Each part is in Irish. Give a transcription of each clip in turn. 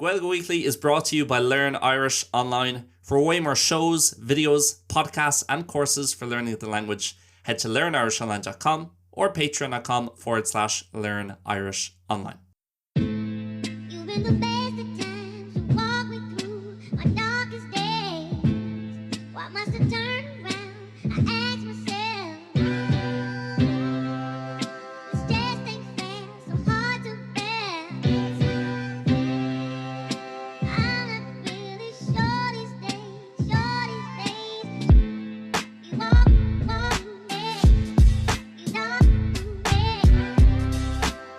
Gaeilge Weekly is brought to you by Learn Irish Online. For way more shows, videos, podcasts and courses for learning the language, head to learnirishonline.com or patreon.com forward slash learn Irish online. You've been the best of times to walk me through my darkest days. Why must I turn around? I ask myself. This just ain't fair, so hard to bear. I'm not really sure these days, sure these days. You walk, walk me, you don't me.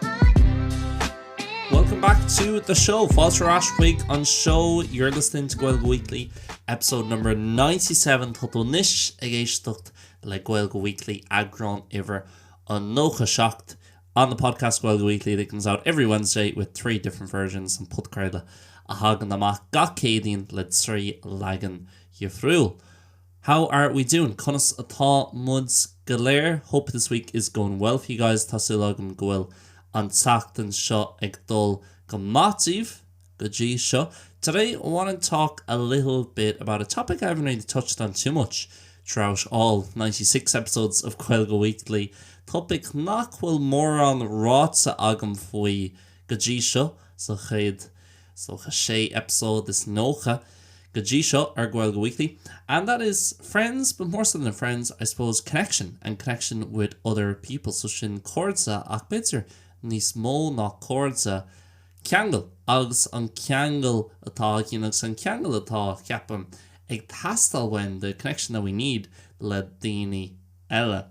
Hard to bear. Welcome back to the show. Fáilte ar ais chuig an seó. You're listening to Gaeilge Weekly, episode number 97. Tá tú anois ag éisteacht le Gaeilge Weekly, eagrán uimhir a 97 on the podcast Gaeilge Weekly that comes out every Wednesday with 3 different versions, an podchraoladh a thagann amach gach Céadaoin le 3 leagan dhifriúil. How are we doing? Conas atá muid go léir? Hope this week is going well for you guys. Tá súil agam go bhfuil an tseachtain seo ag dul go maith daoibh go dtí seo. Today I want to talk a little bit about a topic I haven't really touched on too much throughout all 96 episodes of Gaeilge Weekly, topaic nach bhfuil mórán ráite agam faoi go dtí seo sa chéad 96 eipeasóid is 90 go dtí seo ar Gaeilge Weekly, and that is friends, but more so than friends, I suppose connection and connection with other people, so sin cairde ach b'fhéidir níos mó ná cairde, ceangal agus an ceangal atá againn agus an ceangal atá, ceapaim, ag teastáil uainn, the connection that we need le daoine eile.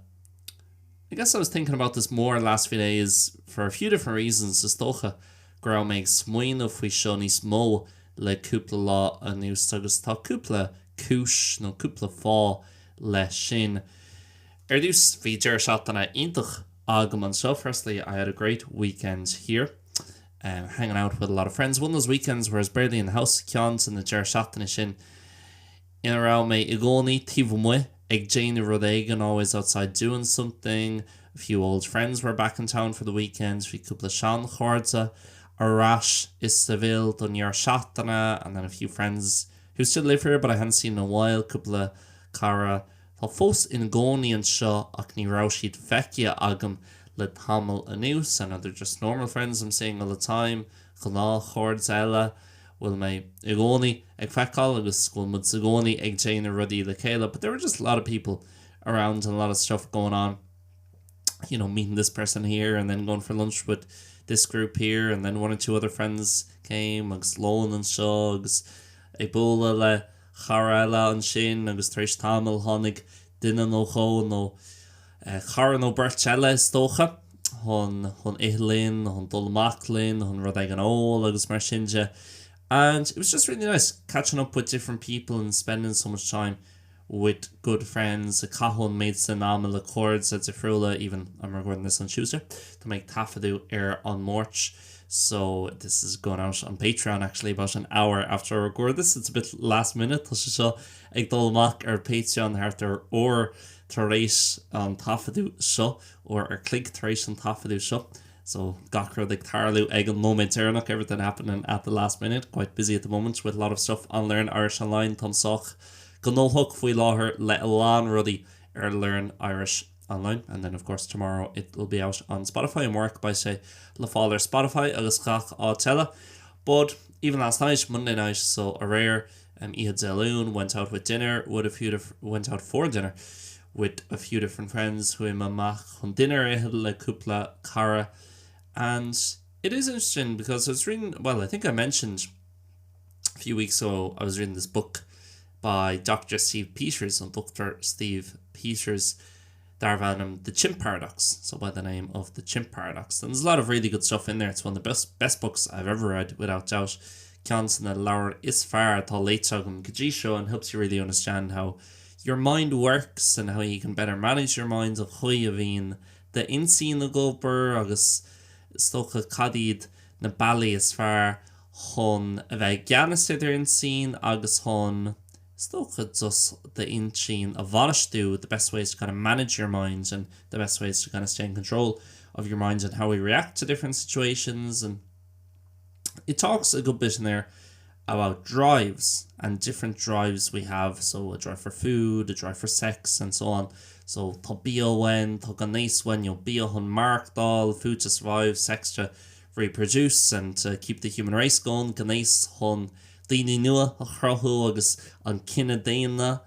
I guess I was thinking about this more last few days for a few different reasons, is dócha go raibh mé ag smaoineamh faoi seo níos mó le cúpla lá anuas agus tá cúpla cúis nó cúpla fáth leis sin. Ar dtús, bhí deireadh seachtaine iontach agam anseo, firstly I had a great weekend here, hanging out with a lot of friends, one of those weekends where I was barely in the house, ceann de na deireadh seachtaine sin ina raibh mé i gcónaí taobh amuigh ag déanamh rud éigin, always outside doing something, a few old friends were back in town for the weekend, bhí cúpla seanchairde ar ais i Seville don deireadh seachtaine, and then a few friends who still live here but I hadn't seen in a while, cúpla cara atá fós ina gcónaí anseo ach ní raibh siad feicthe agam le tamall anuas, and other just normal friends I'm seeing all the time, gnáthchairde eile a bhfuil mé i gcónaí ag feiceáil agus go bhfuil muid i gcónaí ag déanamh rudaí le chéile but there were just a lot of people around and a lot of stuff going on, you know, meeting this person here and then going for lunch with this group here and then one or two other friends came agus lón anseo agus ag bualadh le cara eile ansin agus tar éis tamaill tháinig duine nó dhó nó cara nó beirt eile is dócha chun chun ithe linn, chun dul amach linn, chun rud éigin a ól agus mar sin de and it was just really nice catching up with different people and spending so much time with good friends ag caitheamh an méid sin ama le cairde difriúla even I'm recording this on Tuesday tá mé ag taifeadadh ar an Máirt so this is going out on Patreon actually about an hour after I record this it's a bit last minute tá sé seo ag dul amach ar Patreon thart ar uair tar éis an taifeadadh seo uair ar chloig tar éis an taifeadadh seo so gach rud ag tarlú ag an nóiméad deireanach everything happening at the last minute quite busy at the moment with a lot of stuff on Learn Irish Online táim sách gnóthach faoi láthair le a lán rudaí ar Learn Irish Online and then of course tomorrow it will be out on Spotify amárach beidh sé le fáil ar Spotify agus gach áit eile but even last night Monday night so aréir um, oíche Dé Luain went out with dinner with a few went out for dinner with a few different friends chuaigh mé amach chun dinnéar a ithe le cúpla cara and it is interesting because I was reading well I think I mentioned a few weeks ago I was reading this book by Dr. Steve Peters an Dr. Steve Peters darb ainm The Chimp Paradox so by the name of The Chimp Paradox and there's a lot of really good stuff in there it's one of the best best books I've ever read without doubt ceann de na leabhair is fearr atá léite agam go dtí seo and helps you really understand how your mind works and how you can better manage your mind an chaoi a bhíonn d'intinn ag obair agus is dócha cad iad na bealaí is fearr chun a bheith i gceannas ar d'intinn agus chun is dócha just d'intinn a bhainistiú the best ways to kind of manage your mind and the best ways to kind of stay in control of your mind and how we react to different situations and. It talks a good bit in there about drives and different drives we have, so a drive for food, a drive for sex and so on. So tá bia uainn, tá gnéas uainn, you know, bia chun maireachtáil, food to survive, sex to reproduce and to keep the human race going, gnéas chun daoine nua a chruthú agus an cine daonna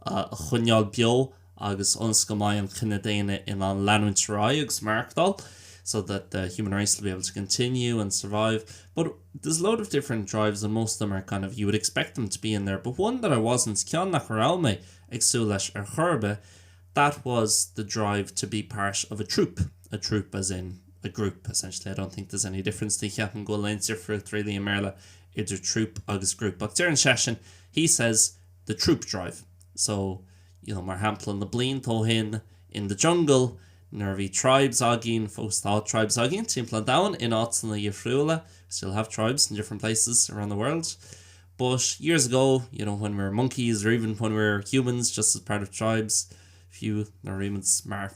a choinneáil beo agus ionas go mbeidh an cine daonna in ann leanúint ar aghaidh agus maireachtáil so that the human race will be able to continue and survive. But there's a load of different drives and most of them are kind of, you would expect them to be in there, but one that I wasn't, ceann nach raibh mé ag súil leis ar chor ar bith, that was the drive to be part of a troop, a troop as in a group essentially, I don't think there's any difference, ní cheapaim go bhfuil aon difríocht really i mBéarla idir troop agus group. Ach deireann seisean, he says the troop drive. So, you know, mar shampla na blianta ó shin in the jungle nuair a bhí tribes againn, fós tá tribes againn timpeall an domhain in áiteanna dhifriúla, still have tribes in different places around the world. But years ago, you know, when we were monkeys or even when we were humans just as part of tribes, fiú nuair a bhí muid mar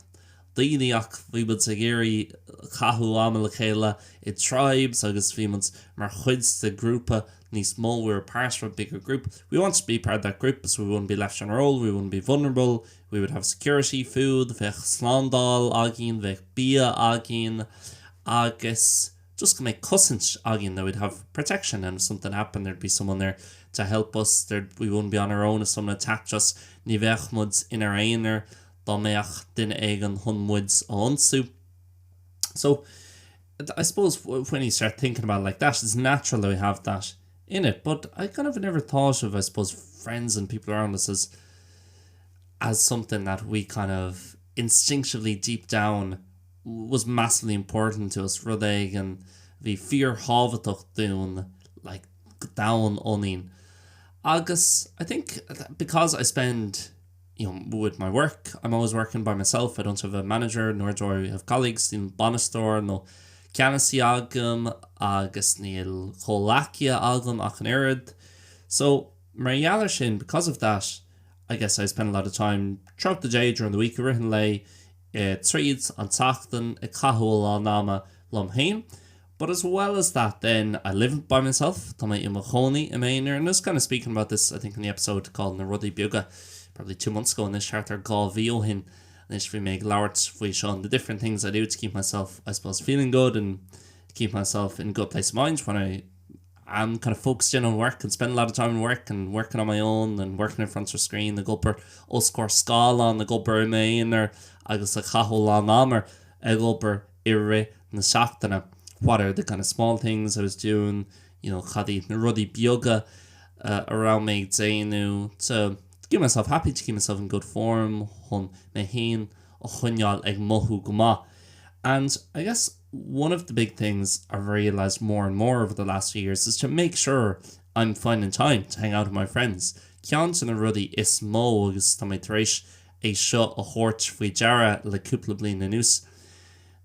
daoine ach bhí muid ag iarraidh caitheamh ama le chéile i tribes agus bhí muid mar chuid de grúpa níos mó, we were part of a bigger group. We wanted to be part of that group so we wouldn't be left on our own, we wouldn't be vulnerable, we would have security, food, bheadh slándáil againn, bheadh bia againn agus just go mbeadh cosaint againn, that we'd have protection and if something happened there'd be someone there to help us, there'd, we wouldn't be on our own if someone attacked us, ní bheadh muid inár aonar dá mbeadh duine éigin chun muid a ionsú. So, I suppose when you start thinking about it like that, it's natural that we have that in it, but I kind of never thought of, I suppose, friends and people around us as as something that we kind of instinctively deep down was massively important to us, rud éigin a bhí fíorthábhachtach dúinn, like, go domhain ionainn. Agus I think because I spend you know, with my work, I'm always working by myself, I don't have a manager nor do I have colleagues, níl bainisteoir nó ceannasaí agam agus níl comhghleacaithe agam ach an oiread. So, mar gheall air sin, because of that, I guess I spend a lot of time throughout the day, during the week, i rith an lae, tríd an tseachtain, ag caitheamh a lán ama liom féin. But as well as that then, I live by myself, tá mé i mo chónaí i m'aonar, and I was kind of speaking about this I think in the episode called Na Rudaí Beaga probably two months ago anois, thart ar dhá mhí ó shin anois bhí mé ag labhairt faoi seo and the different things I do to keep myself, I suppose, feeling good and keep myself in a good place of mind when I am kind of focused in on work and spend a lot of time in work and working on my own and working in front of screen ag obair os comhair scáileán ag obair i m'aonar agus ag caitheamh a lán ama ag obair i rith na seachtaine what are the kind of small things I was doing you know cad iad na rudaí beaga uh, a raibh mé ag déanamh to keep myself happy to keep myself in good form chun mé féin a choinneáil ag mothú go maith and I guess one of the big things I've realised more and more over the last few years is to make sure I'm finding time to hang out with my friends. Ceann de na rudaí is mó agus tá mé tar éis é seo a thabhairt faoi deara le cúpla bliain anuas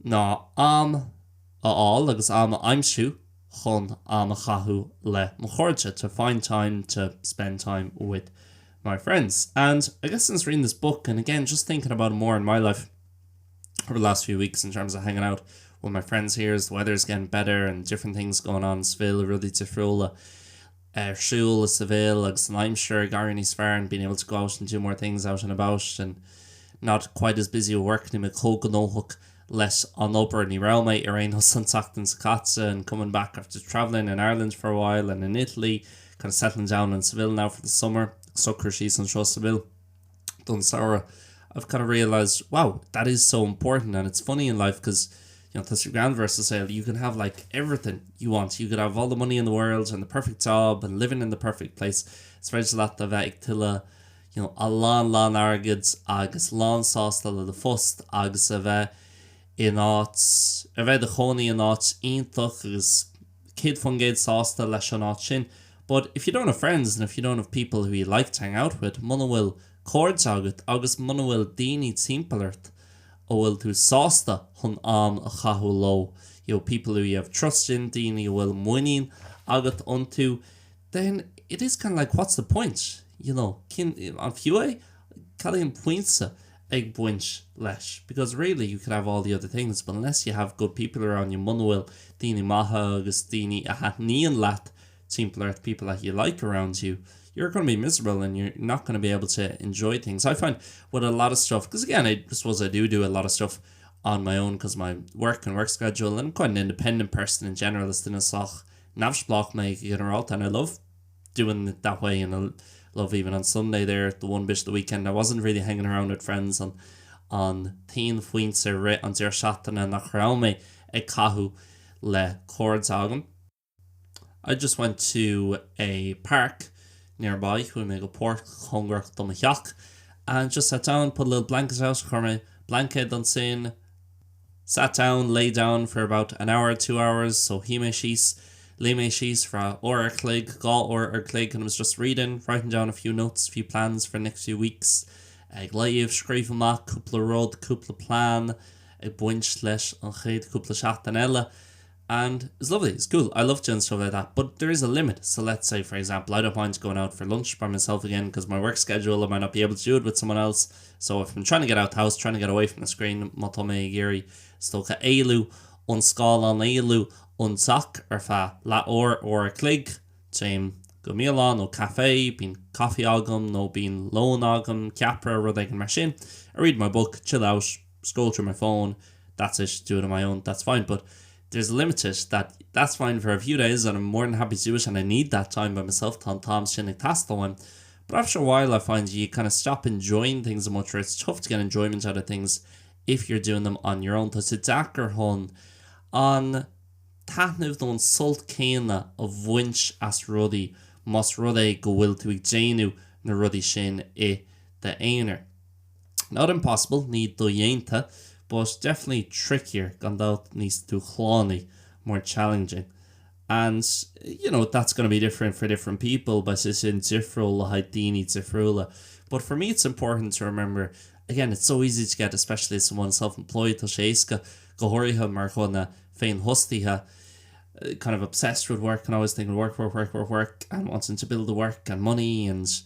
ná am a fháil agus am a aimsiú chun am a chaitheamh le mo chairde, to find time to spend time with my friends. And I guess since reading this book and again just thinking about it more in my life, over the last few weeks in terms of hanging out with my friends here as the weather's getting better and different things going on in Seville, rudaí difriúla ar siúl i Seville agus an aimsir ag éirí níos fearr and being able to go out and do more things out and about and not quite as busy with work, níl mé chomh gnóthach leis an obair, ní raibh mé ar aon nós an tseachtain seo caite and coming back after travelling in Ireland for a while and in Italy, kind of settling down in Seville now for the summer, socrú síos anseo i Seville. don samhradh, I've kind of realised, wow, that is so important and it's funny in life because you know, tá sé greannmhar sa saol, you can have like everything you want, you could have all the money in the world and the perfect job and living in the perfect place, is féidir leat a bheith ag tuilleamh you know, a lán lán airgid agus lán sásta le do phost agus a bheith in áit, a bheith i do chónaí in áit iontach agus 100% sásta leis an áit sin. But if you don't have friends and if you don't have people who you like to hang out with, muna bhfuil cairde agat agus muna bhfuil daoine timpeall ort a bhfuil tú sásta chun am a chaitheamh leo, you know, people who you have trust in, daoine a bhfuil muinín agat iontu, then it is kind of like what's the point, you know, cén, an fiú é? Cad é an pointe? ag baint leis. Because really you could have all the other things, but unless you have good people around you, muna bhfuil daoine maithe agus daoine a thaitníonn leat timpeall ort, people that you like around you, you're going to be miserable and you're not going to be able to enjoy things. I find with a lot of stuff, because again, I suppose I do do a lot of stuff on my own because my work and work schedule and I'm quite an independent person in general is duine sách neamhspleách mé go ginearálta and I love doing it that way and I love even on Sunday there the one bit of the weekend I wasn't really hanging around with friends an an t-aon phointe i rith an deireadh seachtaine nach raibh mé ag caitheamh le cairde agam. I just went to a park nearby, chuaigh mé go páirc cóngarach do mo theach, and just sat down, put a little blanket out, chuir mé blaincéad ansin, sat down, lay down for about an hour, 2 hours, so shuigh mé síos, luigh mé síos for uair ar chloig, 2 uair ar chloig, and I was just reading, writing down a few notes, a few plans for the next few weeks, ag léamh, scríobh amach cúpla rud, cúpla plean ag baint leis an chéad cúpla seachtain eile. And it's lovely, it's cool. I love doing stuff like that, but there is a limit. So let's say, for example, I don't mind going out for lunch by myself again because my work schedule, I might not be able to do it with someone else. So if I'm trying to get out the house, trying to get away from the screen, má tá mé ag iarraidh is dócha éalú ón scáileán éalú ón teach ar feadh leathuair uair a chloig, téim go bialann nó caife, bíonn caife agam nó bíonn lón agam, ceapaire rud éigin mar sin. I read my book, chill out, scroll through my phone, that's it, do it on my own, that's fine. But there's a limit to it that that's fine for a few days and I'm more than happy to do it and I need that time by myself tá an t-am sin ag teastáil uaim. But after a while I find you kind of stop enjoying things much or it's tough to get enjoyment out of things if you're doing them on your own. Tá sé deacair chun an taitneamh nó an sult céanna a bhaint as rudaí más rud é go bhfuil tú ag déanamh na rudaí sin i d'aonar. Not impossible, ní dodhéanta, but definitely trickier gan dabht níos dúshlánaí, more challenging. And you know, that's going to be different for different people, beidh sé sin difriúil le haghaidh daoine difriúla. But for me it's important to remember, again, it's so easy to get, especially as someone self-employed, tá sé éasca go háirithe mar dhuine féinfhostaithe, kind of obsessed with work and always thinking work, work, work, work, work and wanting to build the work and money and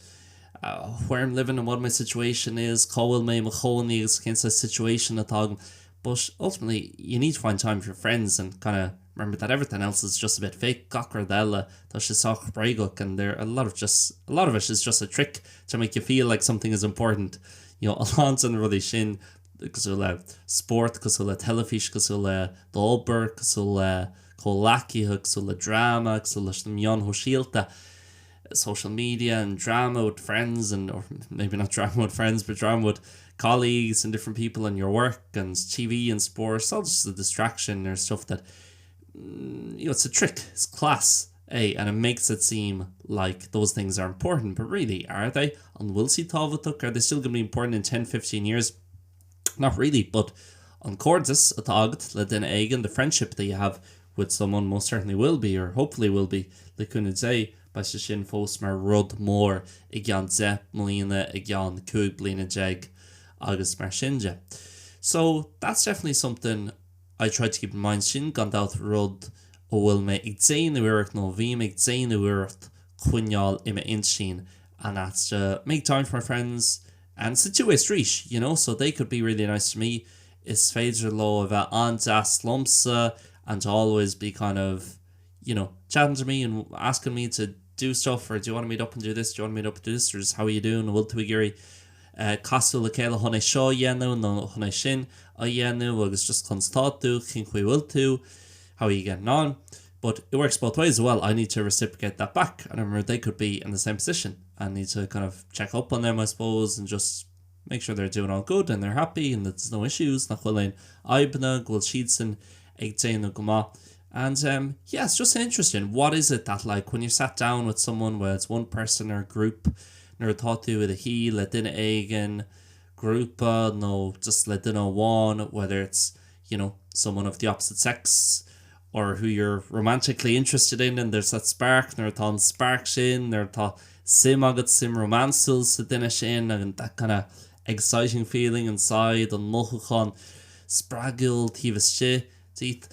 where I'm living and what my situation is, cá bhfuil mé i mo chónaí agus cén saghas situation atá agam. But ultimately you need to find time for your friends and kind of remember that everything else is just a bit fake, gach rud eile tá sé sách bréagach and there a lot of just a lot of it is just a trick to make you feel like something is important. You know, a lán de na rudaí sin cosúil le spórt, cosúil le teilifís, cosúil le d'obair, cosúil le comhghleacaithe, cosúil le dráma, cosúil leis na meáin shóisialta, social media and drama with friends and or maybe not drama with friends but drama with colleagues and different people in your work and TV and sports it's all just a distraction or stuff that you know it's a trick it's cleas é and it makes it seem like those things are important but really are they an bhfuil siad tábhachtach are they still going to be important in 10 15 years not really but an cairdeas atá agat le duine éigin the friendship that you have with someone most certainly will be or hopefully will be le cúnamh Dé beidh sé sin fós mar rud mór i gceann 10 mbliana i gceann 15 bliana agus mar sin de. So that's definitely something I try to keep in mind sin gan dabht rud a bhfuil mé ag déanamh iarracht nó bhím ag déanamh iarracht coinneáil i m'intinn and that's to make time for my friends and it's a two-way street you know so they could be really nice to me is féidir leo a bheith an-deas liomsa and to always be kind of you know chatting to me and asking me to do stuff or do you want to meet up and do this do you want to meet up and do this or just how are you doing bhfuil tú ag iarraidh casadh le chéile chun é seo a dhéanamh nó chun é sin a dhéanamh agus just conas tá tú cén chaoi bhfuil tú how are you getting on but it works both ways as well I need to reciprocate that back and I remember they could be in the same position and need to kind of check up on them I suppose and just make sure they're doing all good and they're happy and there's no issues nach bhfuil aon fhadhbanna go bhfuil siadsan ag déanamh go maith and um, yeah it's just interesting what is it that like when you're sat down with someone whether it's one person or a group nuair atá tú i do shuí le duine éigin grúpa nó just le duine amháin whether it's you know someone of the opposite sex or who you're romantically interested in and there's that spark nuair atá an spark sin nuair atá suim agat suim rómánsúil sa duine sin and that kind of exciting feeling inside an mothúchán spreagúil taobh istigh díot.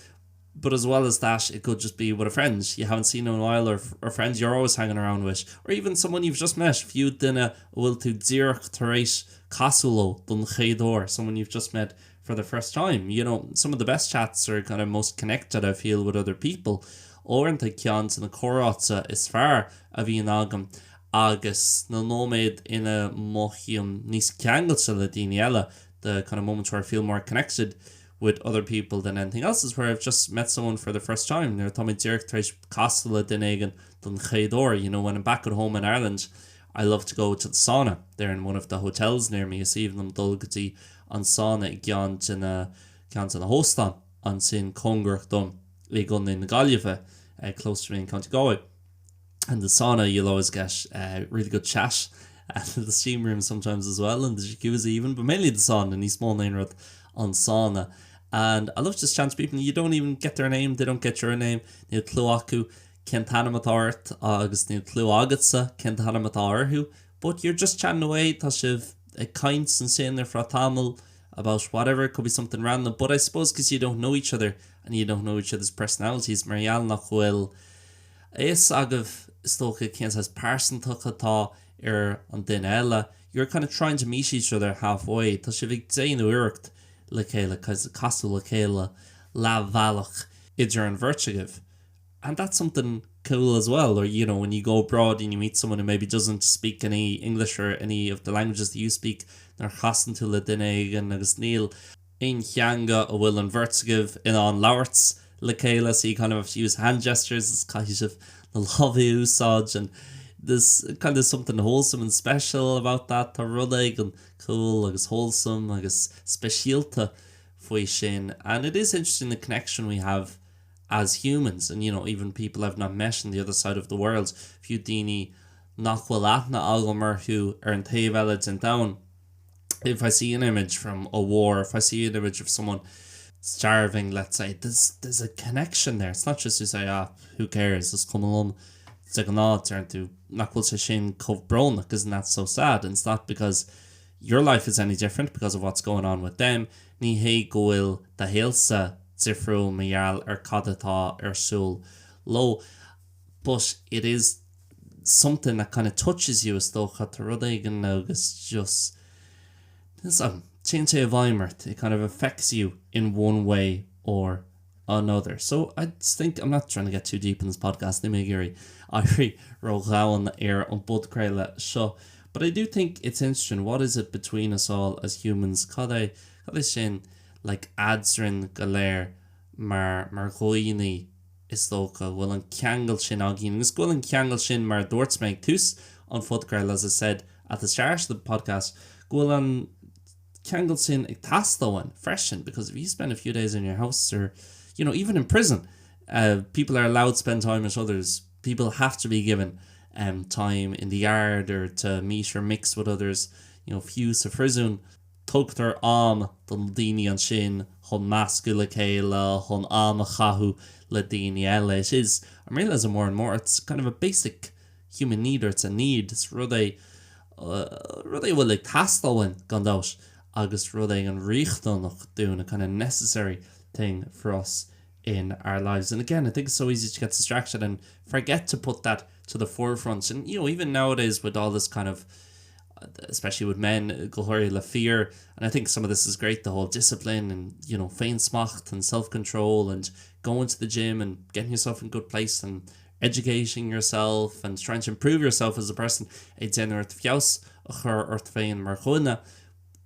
But as well as that, it could just be with a friend you haven't seen in a while or or friends you're always hanging around with, or even someone you've just met, fiú duine a bhfuil tú díreach tar éis casadh leo don chéad uair, someone you've just met for the first time. You know, some of the best chats are kind of most connected I feel with other people. Uaireanta ceann de na comhráite is fearr a bhíonn agam agus na nóiméid ina mothaím níos ceangailte le daoine eile, the kind of moments where I feel more connected with other people than anything else is where I've just met someone for the first time nuair atá mé díreach tar éis casadh le duine éigin don chéad uair. You know, when I'm back at home in Ireland, I love to go to the sauna there in one of the hotels near me. Is aoibhinn liom dul go dtí an sauna i gceann de na ceann de na hóstáin ansin cóngarach dom i gContae na Gaillimhe, uh, close to me in County Galway. And the sauna you'll always get uh, really good chat and the steam room sometimes as well and the jacuzzi even, but mainly the sauna níos mó ná aon rud an sauna. And I love just chatting to people you don't even get their name, they don't get your name, níl clue acu cén t-ainm atá ort agus níl clue agatsa cén t-ainm atá orthu, but you're just chatting away, tá sibh ag caint ansin ar feadh tamaill about whatever, it could be something random, but I suppose because you don't know each other and you don't know each other's personalities mar gheall nach bhfuil a fhios agaibh is dócha cén saghas pearsantacht atá ar an duine eile, you're kind of trying to meet each other halfway, tá sibh ag déanamh iarracht le chéile, casadh le chéile leathbhealach idir an bheirt agaibh. And that's something cool as well, or you know, when you go abroad and you meet someone who maybe doesn't speak any English or any of the languages that you speak, nuair a chasann tú le duine éigin agus níl aon theanga a bhfuil an bheirt agaibh in ann labhairt le chéile, so you kind of have to use hand gestures, is caithfidh sibh na lámha a úsáid and there's kind of something wholesome and special about that, tá rud éigin cool agus wholesome agus speisialta faoi sin and it is interesting the connection we have as humans and you know even people I've not met on the other side of the world, fiú daoine nach bhfuil aithne agam orthu ar an taobh eile den domhan. If I see an image from a war, if I see an image of someone starving, let's say, there's, there's a connection there. It's not just to say, ah, who cares, is cuma liom de ghnáth deireann tú nach bhfuil sé sin chomh brónach, isn't that so sad? And it's not because your life is any different because of what's going on with them, ní hé go bhfuil do shaolsa difriúil mar gheall ar cad atá ar siúl leo, but it is something that kind of touches you is dócha, tá rud éigin agus just um, téann sé i bhfeidhm ort, it kind of affects you in one way or another. So I think I'm not trying to get too deep in this podcast, níl mé ag iarraidh éirí ródhomhain ar an bpodchraoladh seo, but I do think it's interesting, what is it between us all as humans, cad é, cad é sin like eadrainn go léir mar, mar dhaoine is dócha, go bhfuil an ceangal sin againn agus go bhfuil an ceangal sin mar a dúirt mé ag tús an phodchraoladh, as I said at the start of the podcast, go bhfuil an ceangal sin ag teastáil uainn freisin because if you spend a few days in your house or you know even in prison uh, people are allowed to spend time with others people have to be given um, time in the yard or to meet or mix with others you know fiú sa phríosún tugtar am do na daoine ansin chun meascadh le chéile chun am a chaitheamh le daoine eile it is I'm realizing more and more it's kind of a basic human need or it's a need is rud é rud é a bhfuil ag teastáil uainn gan dabht agus rud é an riachtanach dúinn a kind of necessary thing for us in our lives and again I think it's so easy to get distracted and forget to put that to the forefront and you know even nowadays with all this kind of especially with men go háirithe le fir and I think some of this is great the whole discipline and you know féinsmacht and self-control and going to the gym and getting yourself in good place and educating yourself and trying to improve yourself as a person ag déanamh ort feabhas a chur ort féin mar dhuine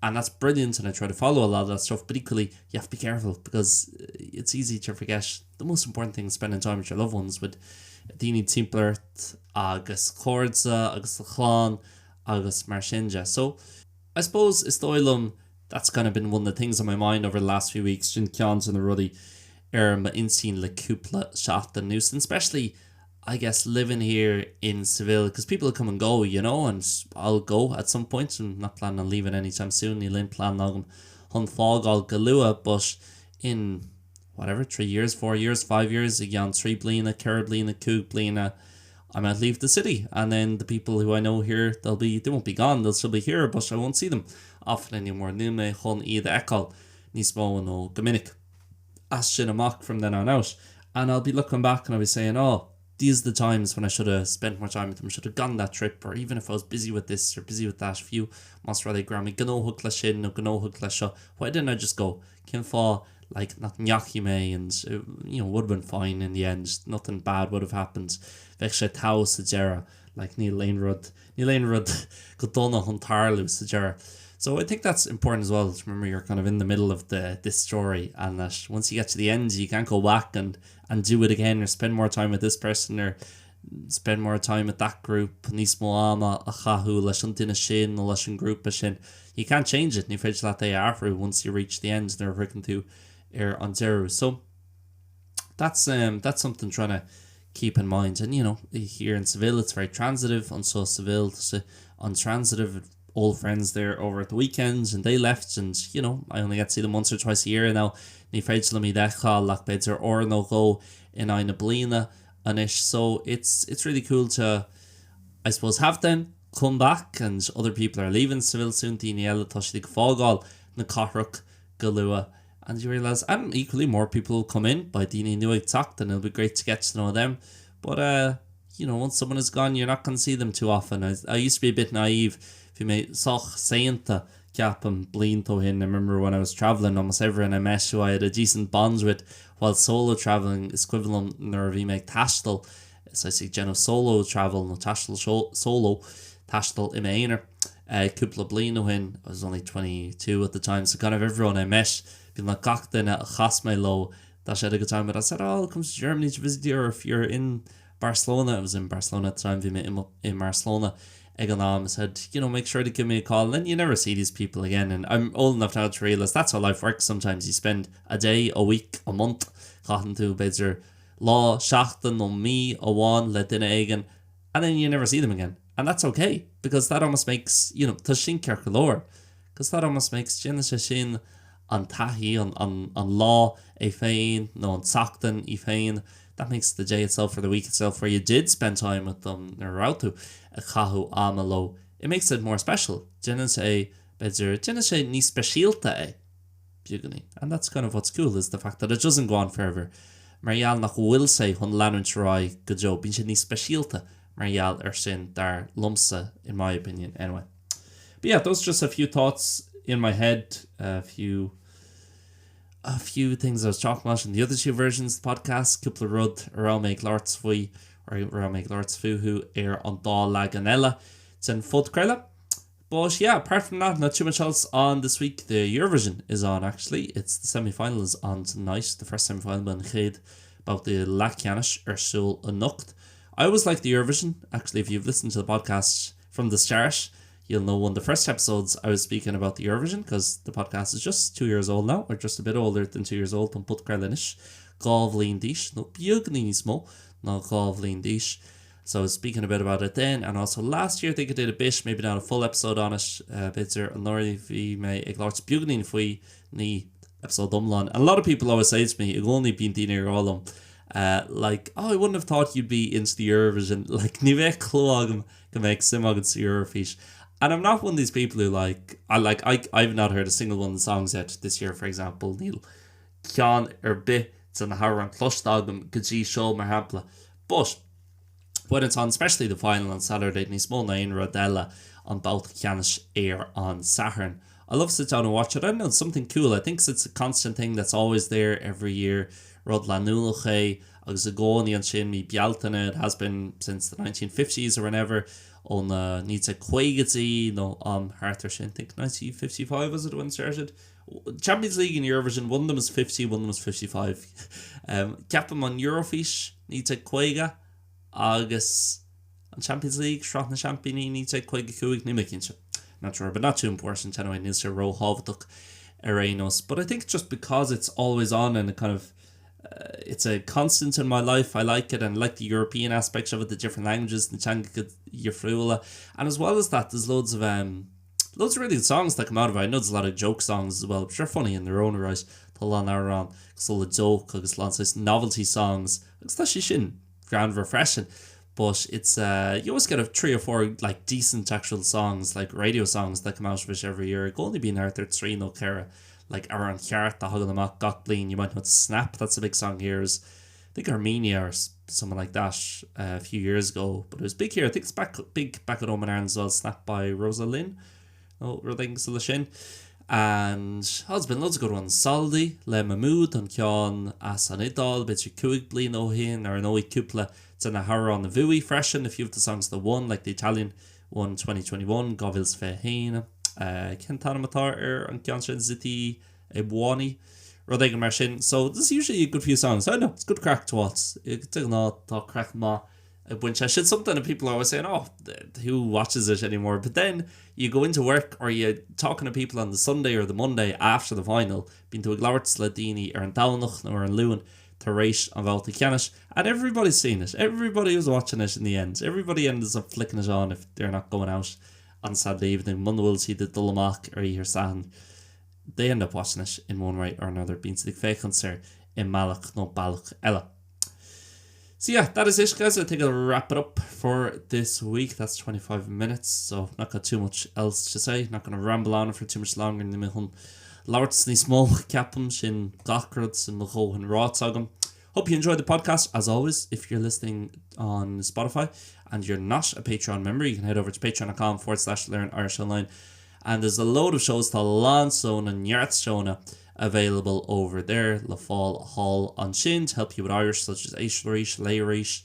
and that's brilliant and I try to follow a lot of that stuff but equally you have to be careful because it's easy to forget the most important thing is spending time with your loved ones with daoine timpeall ort agus cairde agus do chlann agus mar sin de. So I suppose is dóigh liom that's kind of been one of the things on my mind over the last few weeks sin ceann de na rudaí ar m'intinn le cúpla seachtain anuas and especially I guess living here in Seville because people come and go you know and I'll go at some point I'm not planning on leaving anytime soon níl aon plean agam chun fágáil go luath but in whatever 3 years 4 years 5 years i gceann 3 bliana 4 bliana 5 bliana I might leave the city and then the people who I know here they'll be they won't be gone they'll still be here but I won't see them often anymore níl mé chun iad a fheiceáil níos mó nó go minic. As sin amach from then on out and I'll be looking back and I'll be saying oh these are the times when I should have spent more time with them, should have gone that trip or even if I was busy with this or busy with that fiú más rud é go raibh mé gnóthach le sin nó gnóthach le seo why didn't I just go cén fáth like nach ndeachaigh mé and you know would have been fine in the end nothing bad would have happened bheadh sé togha sa deireadh like níl aon rud níl aon rud go dona chun tarlú sa deireadh. So I think that's important as well to remember you're kind of in the middle of the this story and that once you get to the end you can't go back and and do it again or spend more time with this person or spend more time with that group níos mó ama a chaitheamh leis an duine sin nó leis an grúpa sin. You can't change it, ní féidir leat é a athrú once you reach the end nuair a shroicheann tú ar an deireadh. So that's um that's something trying to keep in mind and you know here in Seville it's very transitive anseo Seville tá sé an-transitive old friends there over at the weekends and they left and you know I only get to see them once or twice a year now ní féidir liom iad a fheiceáil ach b'fhéidir uair nó dhó in aghaidh na bliana anois so it's it's really cool to I suppose have them come back and other people are leaving Seville soon daoine eile tá siad ag fágáil na cathrach go luath and you realise and equally more people will come in beidh daoine nua ag teacht and it'll be great to get to know them but uh you know once someone is gone you're not going to see them too often I, I used to be a bit naive bhí mé sách saonta ceapaim blianta ó shin I remember when I was travelling almost everyone I met who I had a decent bond with while solo travelling is cuimhin liom nuair a bhí mé ag taisteal saghas ag déanamh solo travel nó taisteal solo taisteal i m'aonar cúpla bliain ó shin, I was only 22 at the time so kind of everyone I met, beagnach gach duine a chas mé leo, that I had a good time with, I said oh I'll come to Germany to visit you or if you're in Barcelona, I was in Barcelona at the time, bhí mé i mBarcelona ag an am, I said you know make sure to give me a call and then you never see these people again and I'm old enough now to realise that's how life works sometimes, you spend a day, a week, a month, caitheann tú b'fhéidir lá, seachtain nó mí amháin le duine éigin and then you never see them again and that's okay because that almost makes, you know, tá sin ceart go leor because that almost makes, déanann sé sin an taithí, an, an, an lá é féin nó an tseachtain í féin, that makes the day itself or the week itself where you did spend time with them nuair a raibh tú ag caitheamh ama leo, it makes it more special, déanann sé, b'fhéidir, déanann sé níos speisialta é. beagáinín. And that's kind of what's cool is the fact that it doesn't go on forever mar gheall nach bhfuil sé chun leanúint ar aghaidh go deo. Bíonn sé níos speisialta mar gheall ar sin dar liomsa, in my opinion anyway. But yeah, those are just a few thoughts in my head, a few a few things I was talking about in the other two versions of the podcast, cúpla rud a raibh mé ag labhairt faoi or a raibh mé ag labhairt fúthu ar an dá leagan eile den phodchraoladh. But yeah, apart from that, not too much else on this week. The Eurovision is on actually. It's the semi-final is on tonight. The first semi-final an chéad babhta leathcheannais ar siúl anocht. I always like the Eurovision. Actually, if you've listened to the podcast from the start, you'll know one of the first episodes I was speaking about the Eurovision because the podcast is just two years old now, or just a bit older than two years old, an podchraoladh anois dhá bhliain d'aois, nó beagáinín níos mó ná dhá bhliain d'aois. So I was speaking a bit about it then and also last year I think I did a bit, maybe not a full episode on it, b'fhéidir anuraidh bhí mé ag labhairt beagáinín faoi, ní episode iomlán. And a lot of people always say to me, i gcónaí bíonn daoine ag rá liom like oh I wouldn't have thought you'd be into the Eurovision, like ní bheadh clue agam go mbeadh suim agat sa Eurofís. And I'm not one of these people who like, I like, I, I've not heard a single one of the songs yet this year for example, níl ceann ar bith de na hamhráin cloiste agam go dtí seo mar shampla. But when it's on, especially the final on Saturday, níos mó ná aon rud eile, an babhta ceannais ar an Satharn. I love to sit down and watch it. I don't know, it's something cool. I think it's a constant thing that's always there every year. Rud leanúnach é agus i gcónaí ansin mí Bealtaine, it has been since the 1950s or whenever, ó na 1950idí nó am thart ar sin, I think 1955 was it when it started? Champions League and Eurovision, one of them is 50, one of them is 55. Ceapaim an Eurofís, 1950, agus an Champions League, Sraith na Seaimpíní, 1955, níl mé cinnte. Not sure, but not too important anyway, níl sé róthábhachtach ar aon nós. But I think just because it's always on and it kind of, uh, it's a constant in my life, I like it and I like the European aspects of it, the different languages, na teangacha difriúla. And as well as that, there's loads of um, Loads of really good songs that come out of it. I know there's a lot of joke songs as well, which are funny in their own right. Tá a lán amhrán cosúil le joke agus a lán saghas novelty songs agus tá sé sin greannmhar freisin. But it's uh, you always get a three or four like decent actual songs, like radio songs that come out of it every year. I gcónaí bíonn thart ar trí nó ceithre. Like amhrán ceart a thagann amach gach bliain. You might know Snap, that's a big song here is I think Armenia or someone like that uh, a few years ago, but it was big here. I think it's back big back at home in Ireland as well. Snap by Rosa Linn nó rud éigin cosúil leis sin. And oh, there's been loads of good ones. Soldi le Mahmood an ceann as an Iodáil, b'fhéidir 5 bliana ó shin, ar ndóigh cúpla de na hamhráin a bhuaigh freisin, a few of the songs that won, like the Italian one 2021, 2021. Uh, cén t-ainm atá ar an gceann sin Zitti e Buoni? Rud éigin mar sin. So there's usually a good few songs. I know, it's good craic to watch. De ghnáth tá craic maith ag baint leis. It's something that people are always saying, oh, who watches it anymore? But then you go into work or you're talking to people on the Sunday or the Monday after the final, bíonn tú ag labhairt le daoine ar an Domhnach nó ar an Luan tar éis an bhabhta ceannais, and everybody's seen it. Everybody was watching it in the end. Everybody ends up flicking it on if they're not going out on Saturday evening. Muna bhfuil siad ag dul amach ar oíche Sathairn, they end up watching it in one way or another. Bíonn siad ag féachaint air i mbealach nó bealach eile. So yeah, that is it guys. I think I'll wrap it up for this week. That's 25 minutes, so not got too much else to say. Not going to ramble on for too much longer. Níl mé chun labhairt níos mó ceapaim sin gach rud sin mo dhóthain ráite agam. Hope you enjoyed the podcast. As always, if you're listening on Spotify and you're not a Patreon member, you can head over to patreon.com forward slash learn Irish online. And there's a load of shows tá lán seónna neart seónna available over there le fáil thall ansin to help you with Irish such as Éist Arís, Léigh Arís,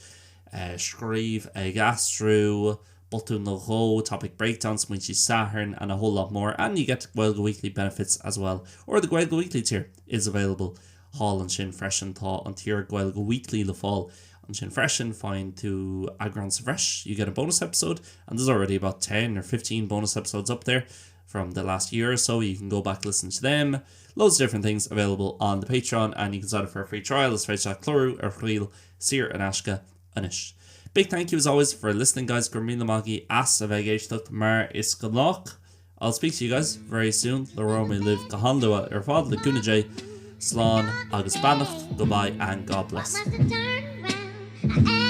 Scríobh ag Aistriú, Botún nó Dhó, Topic Breakdown, Smaointe Sathairn and a whole lot more and you get Gaeilge Weekly benefits as well or the Gaeilge Weekly tier is available thall ansin freisin tá an tier Gaeilge Weekly le fáil ansin freisin faigheann tú eagrán sa bhreis you get a bonus episode and there's already about 10 or 15 bonus episodes up there from the last year or so you can go back listen to them loads of different things available on the Patreon and you can sign up for a free trial is féidir leat clárú ar thriail saor in aisce anois. Big thank you as always for listening guys go raibh míle maith agaibh as a bheith ag éisteacht mar is gnách. I'll speak to you guys very soon Labhróidh mé libh go han-luath ar fad le cúnamh Dé slán agus beannacht goodbye and God bless. Why must I turn around?